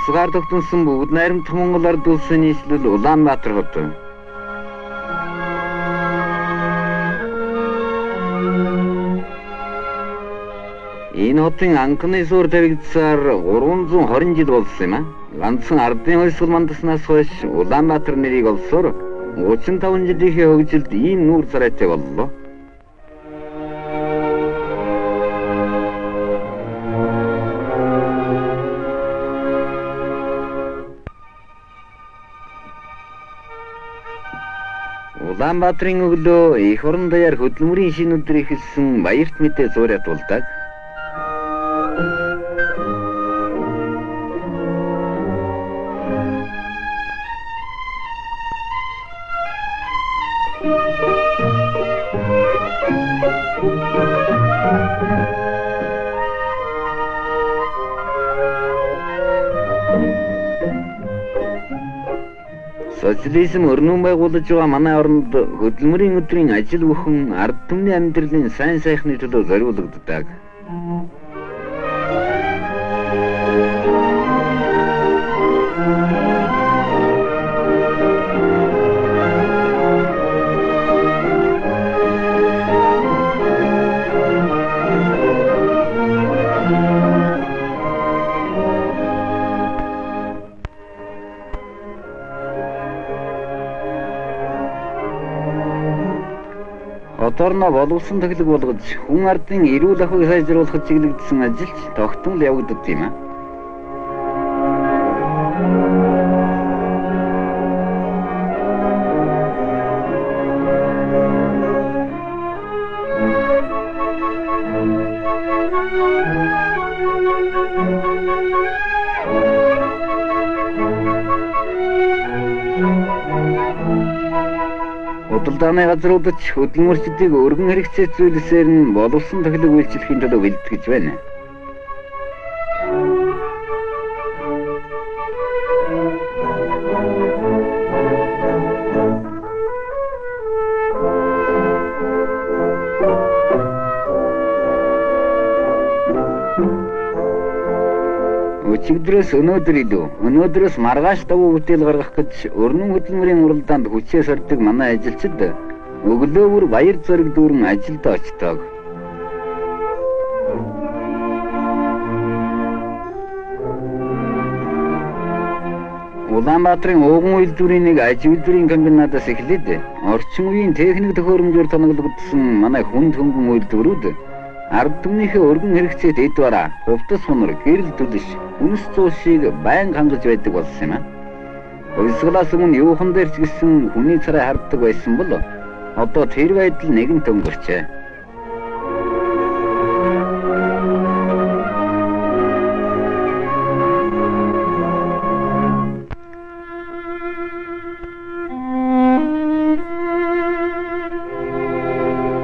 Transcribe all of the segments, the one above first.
Тусгаар тогтносон бүгд найрамдах Монгол Ард Улсын нийслэл Улаанбаатар хот. Энэ хотын анхны суурь тавигдсаар 320 жил болсон юм а. Ганцхан ардын хувьсгал мандаснаас хойш Улаанбаатар нэрийг олсоор 35 жилийнхээ хөгжилд ийм нүүр царайтай боллоо. Улаанбаатарын өглөө эх орон даяар хөдөлмөрийн шинэ өдөр эхэлсэн баярт мэдээ зуурьад тулдаг. Социализм өрнөн байгуулж байгаа манай оронд хөдөлмөрийн өдрийн ажил бүхэн ард түмний амьдралын сайн сайхны төлөө зориулагддаг. Хоторно боловсон тахилга болгож хүн ардын эрүүл ахуйг сайжруулахад чиглэгдсэн ажилч тогтмол явагддаг юм а. Худалдааны газруудад ч хөдөлмөрчдийг өргөн хэрэгцээ зүйлсээр нь боловсон тахилга үйлчлэхийн төлөө бэлтгэж байна. Өчигдрөөс өнөөдөр илүү, өнөөдрөөс маргааш давуу бүтээл гаргах гэж өрнөн хөдөлмөрийн уралдаанд хүчээ сордог манай ажилчид өглөө бүр баяр зориг дүүрэн ажилдаа очдог. Улаанбаатарын ууган үйлдвэрийн нэг аж үйлдвэрийн комбинатаас эхлээд орчин үеийн техник төхөөрөмжөөр тоноглогдсон манай хүнд хөнгөн үйлдвэрүүд ард түмнийхээ өргөн хэрэгцээт эд бараа, хувцас хунар, гэрэл түлш, үнэс зуушийг байнга хангаж байдаг болсон юм а. Хувьсгалаас өмнө юухан дээр ч гэсэн хүний царай харддаг байсан бол одоо тэр байдал нэгэнт өнгөрчээ.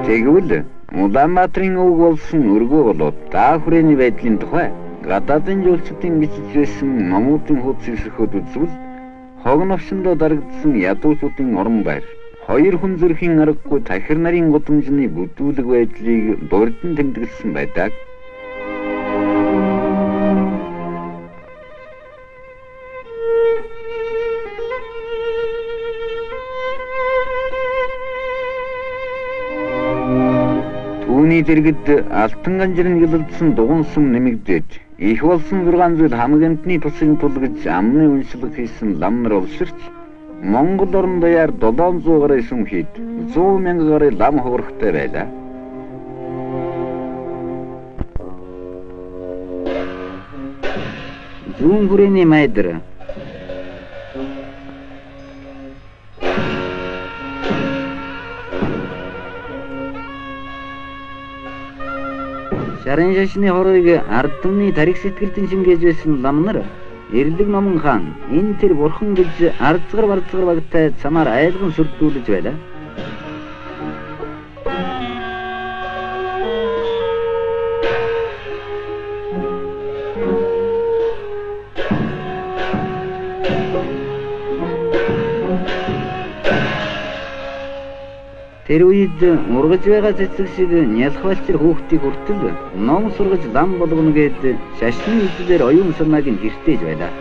Тэгвэл Улаанбаатарын өвөг болсон өргөө болоод даа хүрээний байдлын тухай гадаадын жуулчдын бичиж байсан номуудын хуудас эсрэхүүд үзвэл хог новшиндоо дарагдсан ядуучуудын орон байр, хоёр хүн зүрхийн аргагүй тахир нарын гудамжны бүдүүлэг байдлыг дурдан тэмдэглэсэн байдаг. Түүний дэргэд алтан ганжиран ялалдсан дугуйн сүм нэмэгдээд их болсон 6 зүйл хамаг амьтны тусын тул гэж амны уншлаг хийсэн лам нар олширч Монгол орон даяар 700 гаруй сүм хийд 100 мянга гаруй лам ховорхтой байлаа. Зүүн хүрээний майдар Шарын шашны хорыг ард түмний тарих сэтгэлдэн шингээж байсан лам нар Эрлэг номон хаан энэ тэр бурхан гэж ардцгар барцгар багтай цамаар айлган сүрдүүлж байлаа. Тэр үед ургаж байгаа цэцэг шиг нялх балчир хүүхдийг хүртэл ном сургаж лам болгоно гээд шашны үзлээр оюун санааг нь гэртээж байлаа.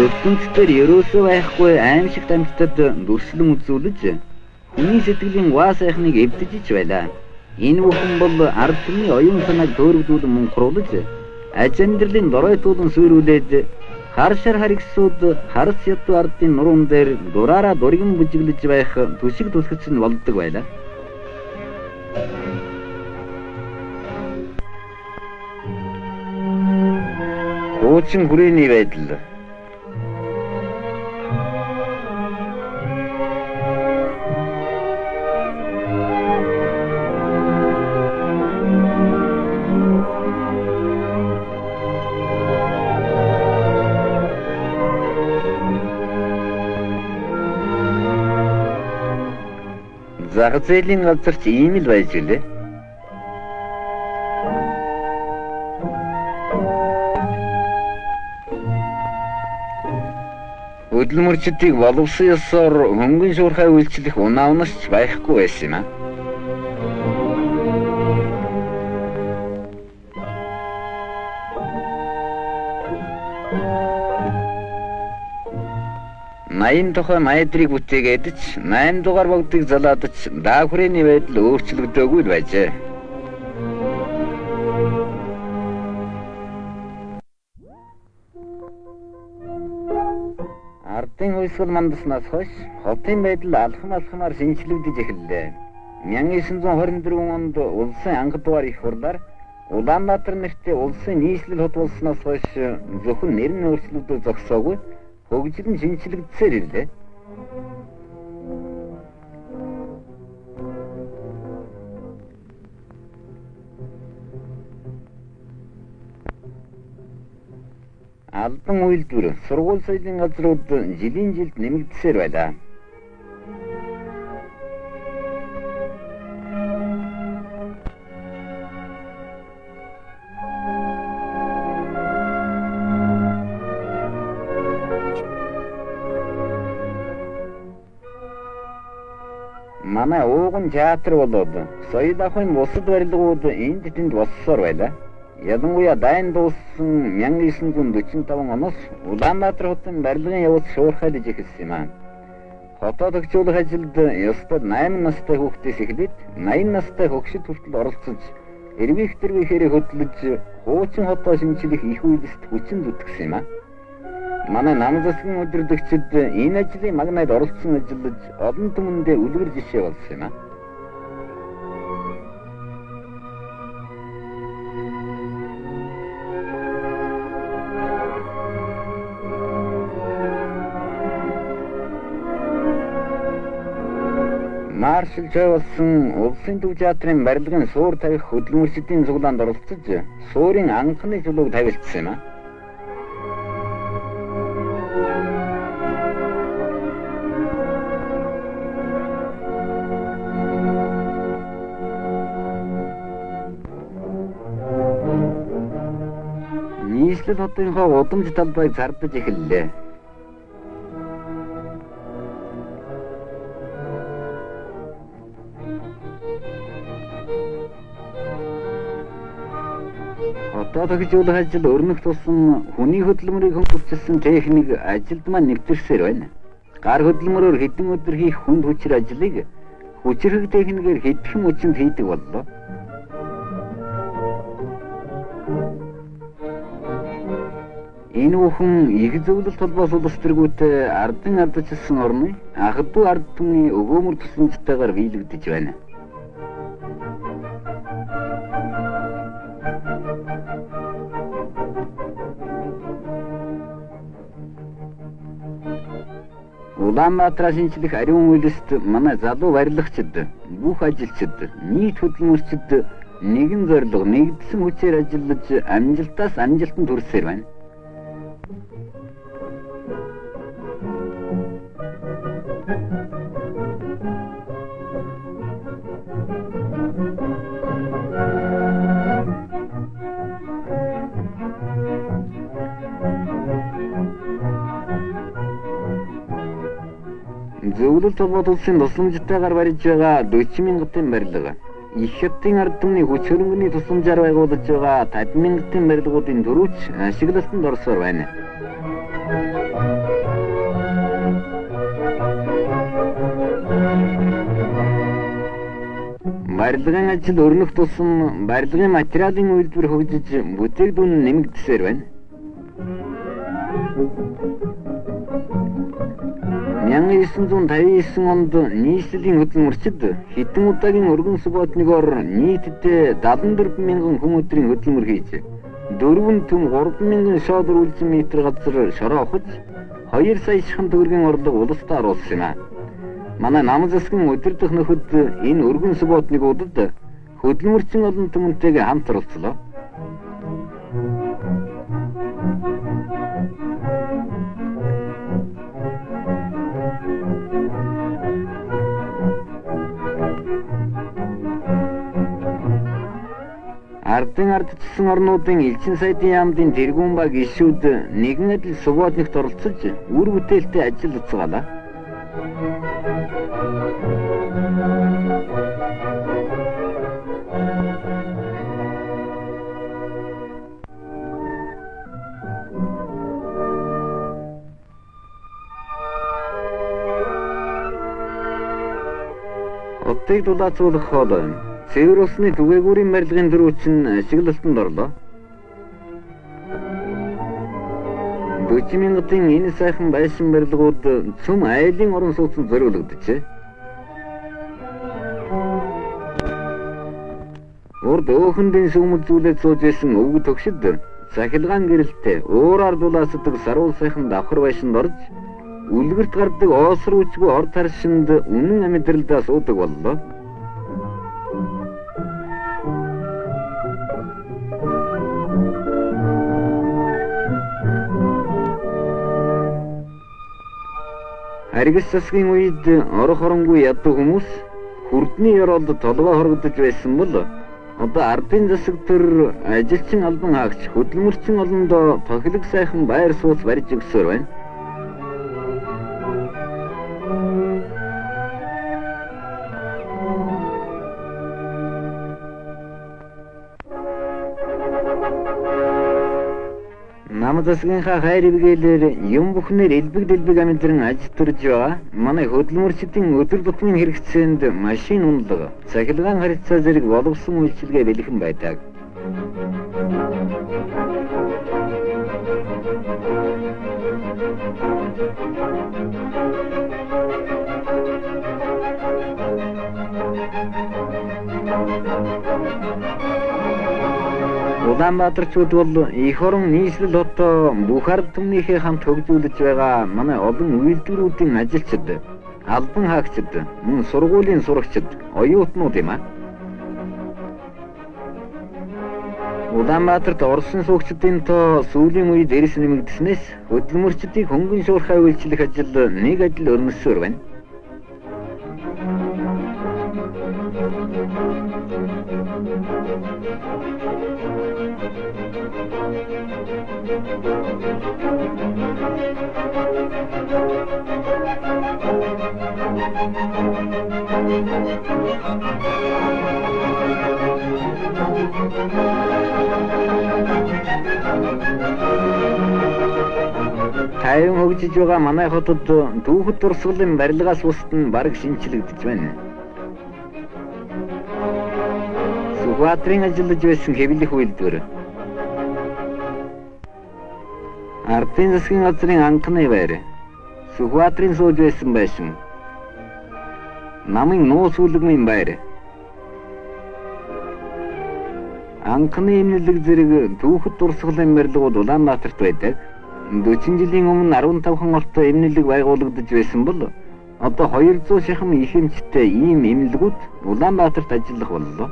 Ертөнцийн ерөөсөө байхгүй аимшигт амьтдад дүрслэн үзүүлж хүний сэтгэлийн гоо сайхныг эвдэж ч байлаа. Энэ бүхэн бол ард түмний оюун санааг төөрөгдүүлэн мунхруулж аж амьдралын доройтуулан сүйрүүлээд хар шар харигсууд харс ядуу ардын нуруун дээр дураараа дургин бүжиглэж байх түшиг түлхэц нь болдог байлаа. Хуучин хүрээний байдал. Зах зээлийн газар ч ийм л байж билээ. Хөдөлмөрчдийг боловсон ёсоор хөнгөн шуурхай үйлчлэх унаавнас ч байхгүй байсан юм аа. Наян тухай майдрыг бүтээгээд ч 8 дугаар богдыг залаад ч даа хүрээний байдал өөрчлөгдөөгүй л байжээ. Ардын хувьсгал мандаснаас хойш хотын байдал алхам алхмаар шинэчлэгдэж эхэллээ. 1924 онд улсын анх дугаар их хурлаар Улаанбаатар нэртэй улсын нийслэл хот болсноос хойш зөвхөн нэр нь өөрчлөгдөж зогсоогүй хөгжил нь шинэчлэгдсээр ирлээ. Албан үйлдвэр, сургууль соёлын газрууд жилийн жилд нэмэгдсээр байлаа. Манай ууган театр болоод соёл ахуйн бусад барилгууд энд тэнд боссоор байлаа. Ялангуяа дайн дууссан 1945 оноос Улаанбаатар хотын барилгын явц шуурхайлж эхэлсэн юм аа. Хотоо тохижуулах ажилд ёстой 8 настай хүүхдээс эхлээд 80 настай хөгшид хүртэл оролцож, эрвийх дэрвийхээрээ хөдлөж, хуучин хотоо шинэчлэх их үйлсэд хүчин зүтгэсэн юм аа. Манай нам засгийн удирдагчид энэ ажлын магнаад оролцсон ажиллаж олон түмэндээ үлгэр жишээ болсон юм аа. Маршал Чой болсон улсын төв театрын барилгын суур тавих хөдөлмөрчдийн цуглаанд оролцож суурийн анхны чулууг тавилцсан юм аа. Нийслэл хотынхоо удамж талбайг зардаж эхэллээ. Хотоо тохижуулах ажил өрнөх тусам хүний хөдөлмөрийг хөнгөвчилсөн техник ажилд маань нэвтэрсээр байна. Гар хөдөлмөрөөр хэдэн өдөр хийх хүнд хүчээр ажлыг хүчирхэг техникээр хэдхэн мөчөнд хийдэг боллоо. Энэ бүхэн их зөвлөлт холбоос улс тэргүүтэй ардын ардчилсан орны ах トゥ ард түмний өгөөмөр тусламжтайгаар биелэгдэж байна. Улаанбаатара шинжлэх ариун үйлст манай залуу барилгачид, бүх ажилчид, нийт хөдөлмөрчид нэгэн зорилго, нэгдсэн хүчээр ажиллаж амжилтаас амжилтанд хүрсээр байна. Зөвлөлт холбоот улсын тусламжтайгаар барьж байгаа 40 мянгатын барилга, их хятадын ард түмний хүч хөрөнгөний тусламжаар байгуулж байгаа 50 мянгатын барилгуудын дөрвч ашиглалтанд орсоор байна. Барилгын ажил өрнөх тусам барилгын материалын үйлдвэр хөгжиж бүтээгдэхүүн нэмэгдсээр байна. 1959 онд нийслэлийн хөдөлмөрчид хэдэн удаагийн өргөн субботникоор нийтдээ 74 мянган хүн өдрийн хөдөлмөр хийж 4.3 мянган шоодор үлзэн метр газар шороо ухаж 2 сая шхан төгрөгийн орлого улсдаа оруулсан юм аа. Манай нам засгийн удирдах нөхөд энэ өргөн субботникуудад хөдөлмөрчин олон түмэнтэйгээ хамт оролцлоо. Ардын ардчилсан орнуудын элчин сайдын яамдын тэргүүн ба гишүүд нэгэн адил субботникт оролцож үр бүтээлтэй ажил уцгаалаа. Хотыг дулаацуулах хоол цэвэр усны түгээгүүрийн барилгын дөрвч нь ашиглалтанд орлоо. 40 мянгатын энэ сайхан байшин барилгууд цөм айлын орон сууцнд зориулагдчихэ. Урд өөхөндийн сүүмэл зүйлээд сууж байсан өвөг төгшөд цахилгаан гэрэлтэй уураар дулаасдаг саруул сайхан давхар байшинд орж үлгэрт гардаг оосруу үчгүй ор таршинд үнэн амьдралдаа суудаг боллоо. Аргис засгийн үед орох оронгүй ядуу хүмүүс хүрдний ёроолд толгой хорогдож байсан бол одоо ардын засаг төр ажилчин албан хаагч хөдөлмөрчин олондоо тохилог сайхан байр сууц барьж өгсөөр байна. Нам засгийнхаа хайр ивгээлээр юм бүхнээр элбэг дэлбэг амьдран аж төрж байгаа манай хөдөлмөрчдийн өдөр тутмын хэрэгцээнд машин унлага, цахилгаан харилцаа зэрэг боловсон үйлчилгээ бэлхэн байдаг. Улаанбаатарчууд бол эх орон нийслэл хотоо бүх ард түмнийхээ хамт хөгжүүлж байгаа манай олон үйлдвэрүүдийн ажилчид, албан хаагчид, мөн сургуулийн сурагчид, оюутнууд юм аа. Улаанбаатарт Оросын суугчдын тоо сүүлийн үед эрс нэмэгдснээс хөдөлмөрчдийг хөнгөн шуурхай үйлчлэх ажил нэг адил өрнөсөөр байна. Тайван хөгжиж байгаа манай хотод түүхэд дурсгалын барилгаас бусад нь бараг шинэчлэгдэж байна. Сүхбаатарын ажиллаж байсан хэвлэх үйлдвэр, Ардын засгийн газрын анхны байр Сүхбаатарын сууж байсан байшин, намын нууц үлгмийн байр, анхны эмнэлэг зэрэг түүхэд дурсгалын барилгууд Улаанбаатарт байдаг. 40 жилийн өмнө 15хан ортой эмнэлэг байгуулагдаж байсан бол одоо 200 шахам их эмчтэй ийм эмнэлгүүд Улаанбаатарт ажиллах боллоо.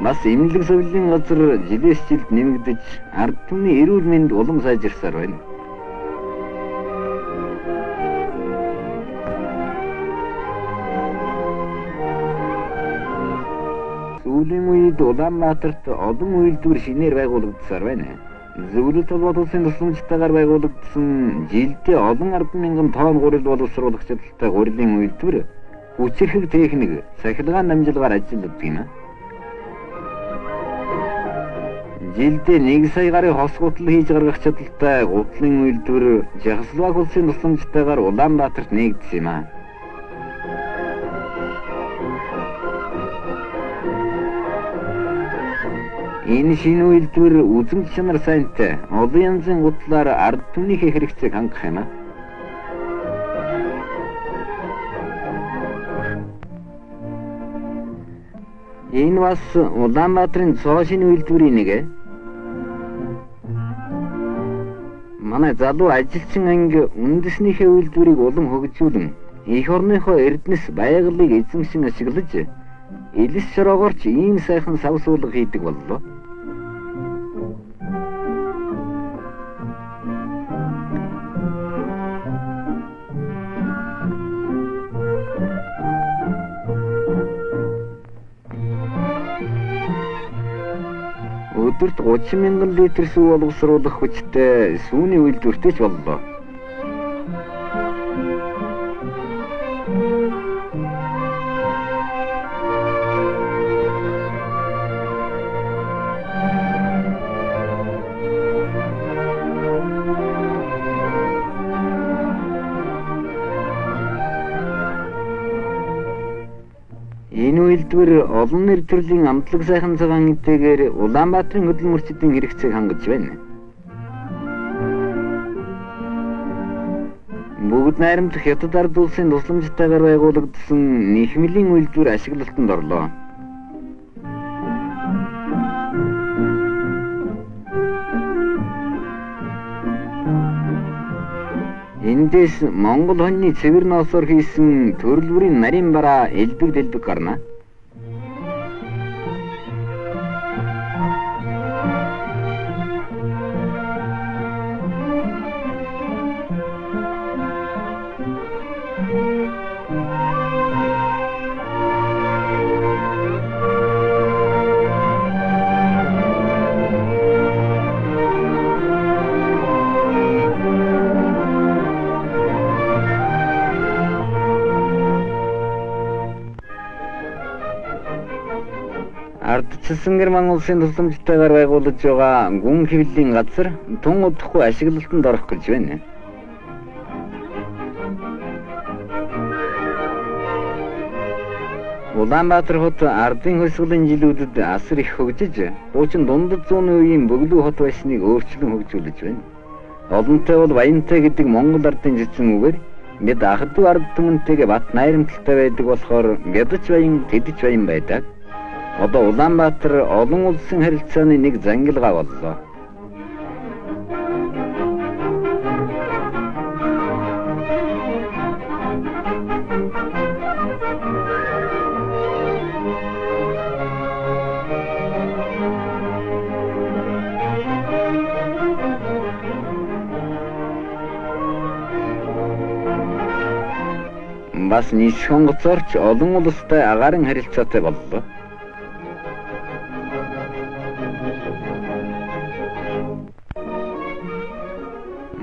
Бас эмнэлэг соёлын газар жилээс жилд нэмэгдэж ард түмний эрүүл мэнд улам сайжирсаар байна. Сүүлийн үед Улаанбаатарт олон үйлдвэр шинээр байгуулагдсаар байна. Зөвлөлт холбоот улсын тусламжтайгаар байгуулагдсан жилдээ олон 10,000 тонн гурил боловсруулах чадaltaй гурилын үйлдвэр хүчирхэг техник, сахилгаан дамжилгаар ажилладаг юм. Жилдээ 1 сая гаруй хос гутал хийж гаргах чадaltaй гутлын үйлдвэр Чехословак улсын тусламжтайгаар Улаанбаатарт нээгдсэн юм аа. Энэ шинэ үйлдвэр үзэмж чанар сайнтай олон янзын гутлаар ард түмнийхээ хэрэгцээг хангах юм аа. Энэ бас Улаанбаатарын цоо шинэ үйлдвэрийн нэг. Манай залуу ажилчин анги үндэснийхээ үйлдвэрийг улам хөгжүүлэн эх орныхоо эрдэнэс байгалыг эзэмшин ашиглаж элс шороогоор ч ийм сайхан сав суулга хийдэг боллоо. Өдөрт 30,000 литр сүү боловсруулах хүчтэй сүүний үйлдвэртэй ч боллоо. Энэ үйлдвэр олон нэр төрлийн амтлаг сайхан цагаан этэйгээр Улаанбаатарын хөдөлмөрчдийн хэрэгцээг хангаж байна. Бүгд найрамдах Хятад ард улсын тусламжтайгаар байгуулагдсан нэхмэлийн үйлдвэр ашиглалтанд орлоо. Эндээс Монгол хоньны цэвэр ноосоор хийсэн төрөл бүрийн нарийн бараа элбэг дэлбэг гарна. Ардчилсан Герман улсын тусламжтайгаар байгуулж байгаа гүн хэвлэлийн газар тун удахгүй ашиглалтанд орох гэж байна. Улаанбаатар хот ардын хувьсгалын жилүүдэд асар их хөгжиж, хуучин дундад зууны үеийн бөглүү хот байсныг өөрчлөн хөгжүүлж байна. Олонтой бол баянтай гэдэг Монгол ардын жицэн үгээр бид ах トゥ ард түмэнтэйгээ бат найрамдалтай байдаг болохоор ядаж баян, тэдэж баян байдаг. Одоо Улаанбаатар олон улсын харилцааны нэг зангилгаа боллоо. Бас нисэх онгоцоор ч олон улстай агаарын харилцаатай боллоо.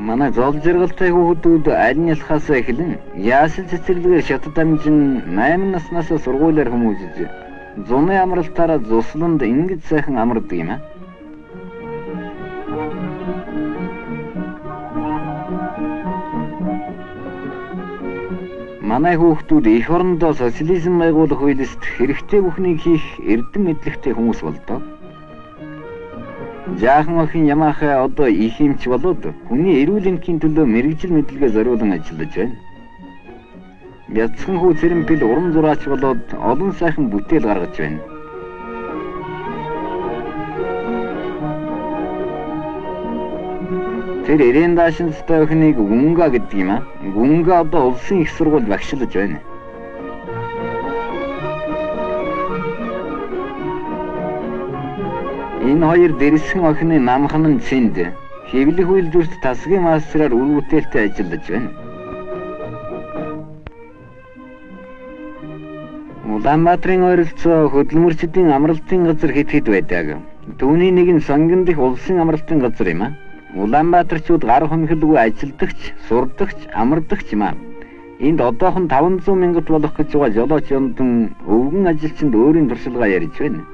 Манай зол жаргалтай хүүхдүүд аль нь ялхаас эхлэн яасал цэцэрлэгээр шатад амжин 8 наснаас сургуулиар хүмүүжиж зуны амралтаараа зусланд ингэж сайхан амардаг юм аа. Манай хүүхдүүд эх орондоо социализм байгуулах үйлсэд хэрэгтэй бүхнийг хийх эрдэм мэдлэгтэй хүмүүс болдоо. Жаахан охин Ямаха одоо их эмч болоод хүний эрүүл энхийн төлөө мэргэжил мэдлэгээ зориулан ажиллаж байна. Бяцхан хүү Цэрэмпэл уран зураач болоод олон сайхан бүтээл гаргаж байна. Тэр эрээн даашинзтай охиныг Гүнга гэдэг юм аа. Гүнга одоо улсын их сургуульд багшлаж байна. Энэ хоёр дэрсхэн охины намхан нь Цэнд хэвлэх үйлдвэрт тасгийн мастераар үр бүтээлтэй ажиллаж байна. Улаанбаатарын ойролцоо хөдөлмөрчдийн амралтын газар хэд хэд байдаг. Түүний нэг нь Сонгон дэх улсын амралтын газар юм аа. Улаанбаатарчууд гар хумхилгүй ажилдагч, сурдагч, амардагч юм аа. Энд одоохон 500 мянгат болох гэж байгаа жолооч ёнтон өвгөн ажилчинд өөрийн туршилгаа ярьж байна.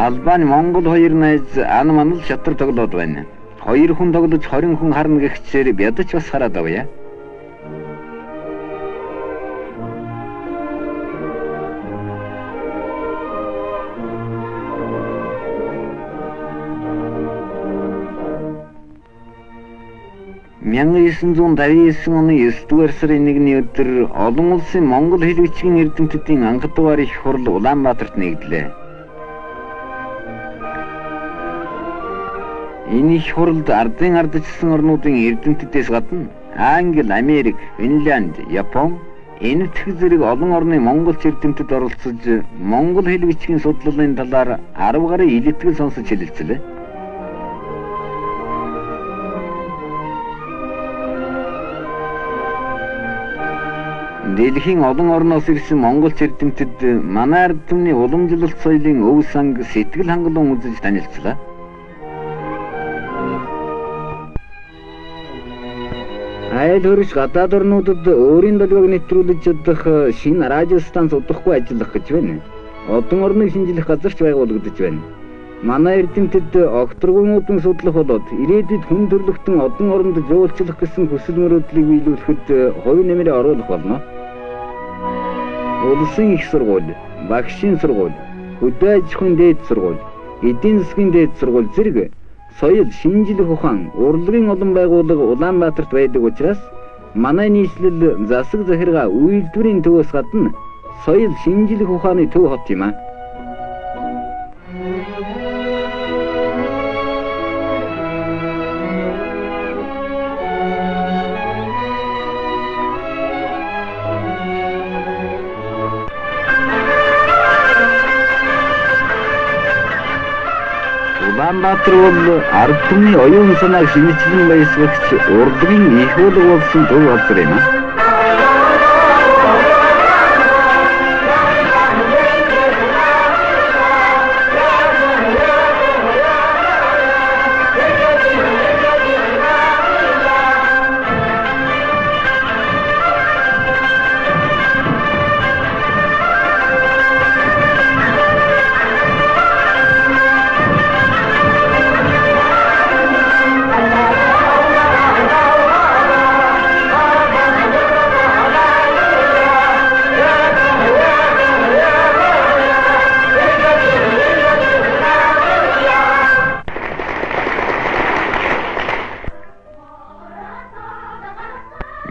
Албани Монгол хоёр найз ан манал шатар тоглоод байна. Хоёр хүн тоглож 20 хүн харна гэгчээр ядаж бас хараад авъя. 1959 оны 9-р сарын 1-ний өдөр олон улсын монгол хэл бичгийн эрдэмтдийн анх дугаар их хурл Улаанбаатарт нэгдлээ. Энэ их хуралд ардын ардчилсан орнуудын эрдэмтдээс гадна Англи, Америк, Финлянд, Япон, Энэтхэг зэрэг олон орны монголч эрдэмтэд оролцож монгол хэл бичгийн судлалын талаар 10 гаруй илтгэл сонсож хэлэлцлээ. Дэлхийн олон орноос ирсэн монголч эрдэмтэд манай ард түмний уламжлалт соёлын өв санг сэтгэл хангалуун үзэж танилцлаа. Айл хөрш гадаад орнуудад өөрийн долгиог нэвтрүүлж чадах шинэ радио станц удахгүй ажиллах гэж байна. Одон орныг шинжлэх газар ч байгуулагдаж байна. Манай эрдэмтэд огторгуйнуудын судлах болоод ирээдүйд хүн төрлөختөн одон оронд жуулчлах гэсэн хүсэл мөрөөдлийг биелүүлэхэд хувь нэмрээ оруулах болно. Улсын их сургууль, багшийн сургууль, хөдөө аж ахуйн дээд сургууль, эдийн засгийн дээд сургууль зэрэг соёл, шинжлэх ухаан, урлагийн олон байгууллага Улаанбаатарт байдаг учраас манай нийслэл засаг захиргаа үйлдвэрийн төвөөс гадна соёл, шинжлэх ухааны төв хот юм аа. Улаанбаатар бол ард түмний оюун санааг шинэчлэн баясгагч урлагийн их уулга болсон төв газар юм аа.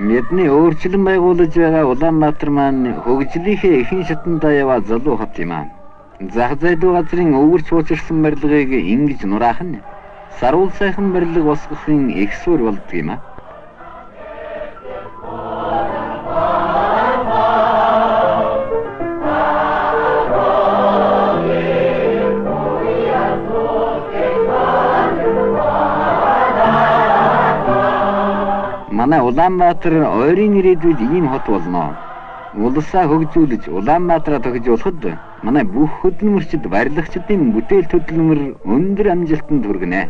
Бидний өөрчлөн байгуулж байгаа Улаанбаатар маань хөгжлийнхээ ихэнх шатандаа яваа залуу хот юм аа. Зах зайдуу газрын өвөрч хуучирсан барилгыг ингэж нураах нь саруул сайхан барилга босгохын их суурь болдог юм аа. Манай Улаанбаатар ойрын ирээдүйд ийм хот болно. Улсаа хөгжүүлж Улаанбаатараа тохижуулахад манай бүх хөдөлмөрчд барилгачдын бүтээл хөдөлмөр өндөр амжилтанд хүргэнэ.